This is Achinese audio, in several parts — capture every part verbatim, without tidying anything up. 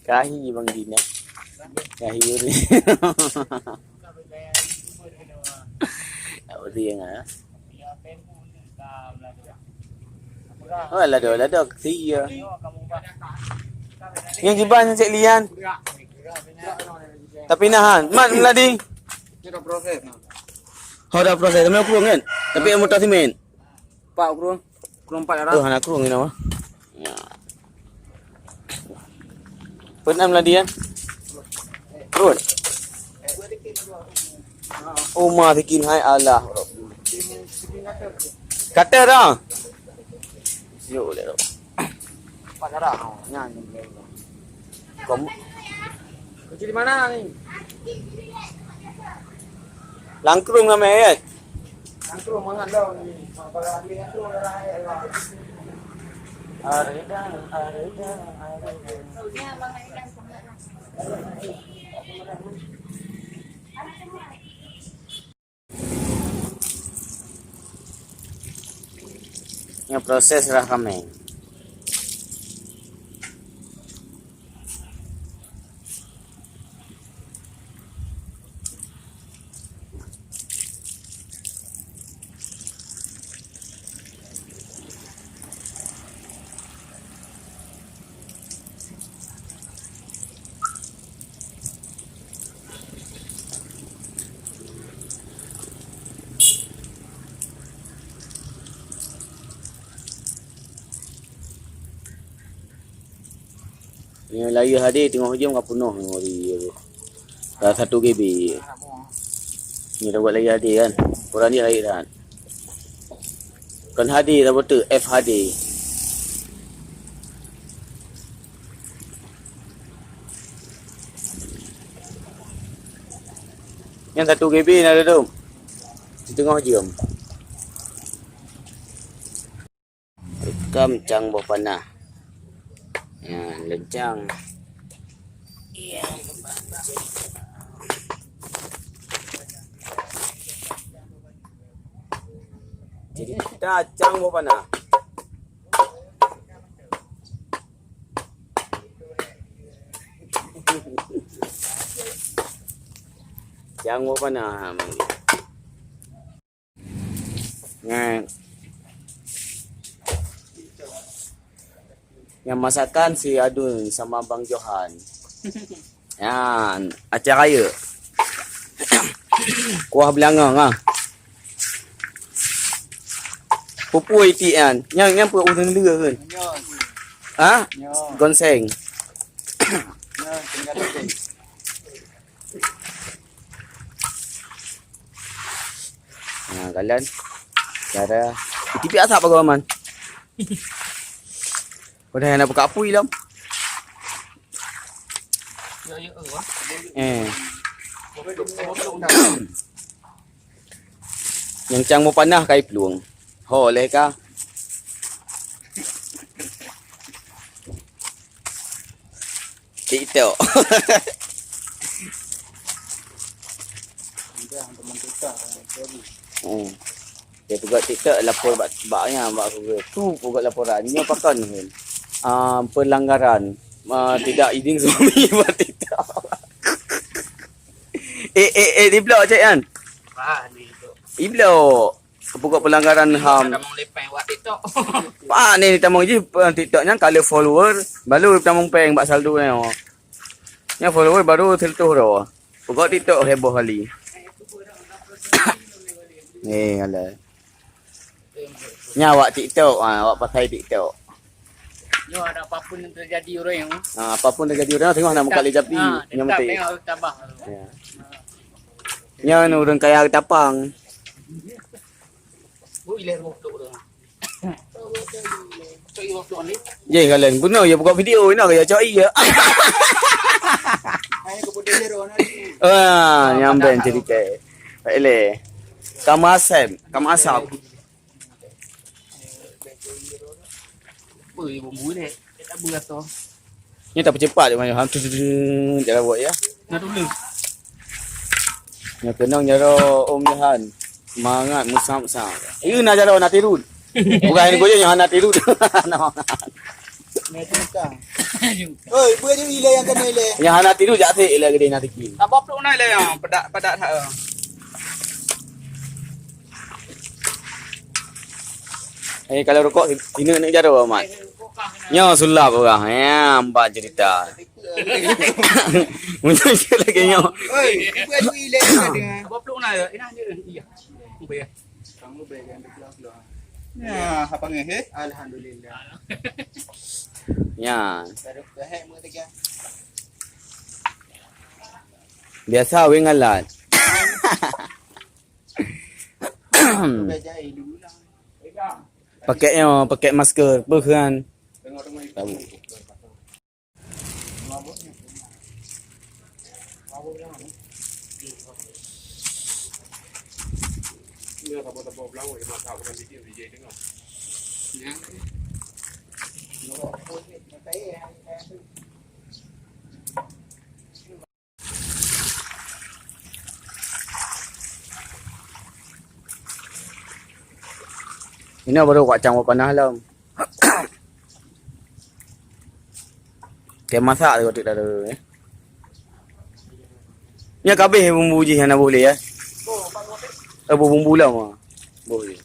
Kahi Bang Din, eh. Kahi uring. Uring, ah. Oh, lado, lado, kesian. Yang kiban cek lian. Tapi nahan, mat meladi. Ini dah proses. Oh, dah proses. Tapi kurung kan? Tapi yang motor simen. Pak kurung. Kurung empat darah. Oh, anak kurung ni nama. Ya. Pernah meladi kan? Kurung. Uma bikin hai Allah. Kata dah. Yuk, dah. Empat darah. Oh, nyan. Kom- Kunci di mana ni? Langkrung ramai kan? Langkrung mangat dong ni. Kalau ambil tu orang lain lah. Areda, areda, areda. Nyoe proses rah kaméng. Nyoe layeuh hadé teungoh jeuem ka peunoh memori. Ka satu G B. Nyoe tabuet layeuh hadé kan. Ukuran jih laén that. Kon hadé tabuet tu, F H D. Nyan satu G B na dudum. Siteungoh jeuem. Rekam cang boh panah. Ya, leuncang. Ya. Jadi kita cang boh panah. Cang boh panah. Nyan. Nyang masakan si Adun sama Bang Johan. Nyan, acara ye. Kuah beulangong ah. Pupui itik nyan. Nyang, nyang peue ureueng lé kan? Ha? Gonseng. Ha, kalon. Cara. Itipik asap bagoe aman. Udah nak buka apui lom. Eh. Nyang cang meupanah kai plueng. Ho leh ka. TikTok. Hmm. Dia peugah TikTok lapor bak, bak nya, bak Google. Tu peugah laporan. Nyoe pakon ni. Ah, pelanggaran. Ah, tidak izin suami buat TikTok. Eh, eh, eh, di blok cek kan? Ah, di blok. Di blok. Peugah pelanggaran ham. Ada mau lepeng buat TikTok. Pak ni tamong jih eh, TikTok nyan kalau follower baru tamong peng bak saldo nyoe. Nya follower baru seratus ro. Peugah TikTok heboh kali. Eh, alah. Nya awak TikTok, ha, awak pasai TikTok. Nyoe ada apapun yang terjadi orang. Ha, apapun terjadi orang tengok nak buka lejap ni. Ha, nya tetap tengok tabah. Ya. Nya orang kaya tapang. Bu ileh rukuk tu. Jeh kalian bunoe ya buka video ina ya cok iya. Ah, nyamben cerita. Ele. Kamu asem, kamu asap. Apa ibu boleh? Tak boleh tu. Ni tak percepat je main. Hantu jalan buat ya. Nah dulu. Nya keunong jaroe Om Johan. Mangat musam-sam. Ieu na jaroe na tirut. Bukan ini goyang yang hana tirut. Nama? Oi, buat dia ilai yang kena ilai. Yang hana tirut jak sik ilai gede na tiki. Tak bawa peluk nai ilai yang pedak-pedak tak. Eh, kalau rokok sini nak jaroe amat. Nyo sulap orang. Ya, empat cerita. Muncul sikit lagi nyoe. Oi, ibu aju ilek tadi. Apa peluk na ya? Ina je. Iya. Ubah ya. Kamu baik kan dia pulang. Ya, apa ngehe? Alhamdulillah. Ya. Baru kehek mu tadi. Biasa weh ngalat. Pakai nyo, pakai masker, peue kan. Tahu. Inoe baru kuat cang panas lom. Keu masak tu, tu, tu, tu, eh. Nya kabeh bumbu jih hana boleh, eh. Eh, bumbu lom, ah. Boleh.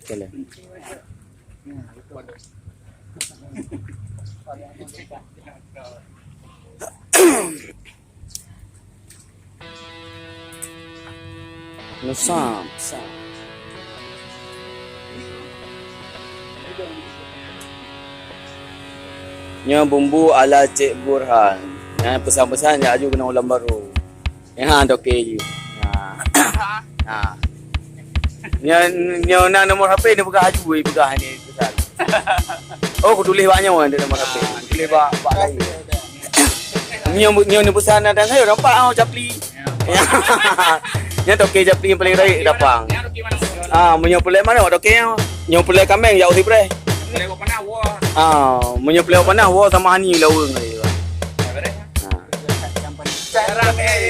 Okey lah. Nusam. Nyoe bumbu ala Cek Burhan. Nyan peusan-peusan jak aju keunoe Ulam Baru. Ya, toke ju. Ya. Ha. Nyoe, nyoe na nomor H P ni peugah aju, eh, peugah ni pesan. Oh, kutuléh bak nyoe ada nomor H P. Kutuléh bak, bak lain. Nyoe, nyoe ni pesan dan saya nampak, oh, capli. Ya. Nyoe toke capli yang paling raik dapang. Ah, meunyoe pulai mana toke nyoe? Nyoe pulai kameng jak usi preh. Ah, meunyoe pulai panah, wo sama hani laweng. Ah.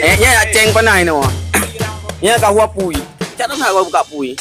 Eh, nya ceng panah inoe. Nya ka hua pui. Cak tu nak buka pui.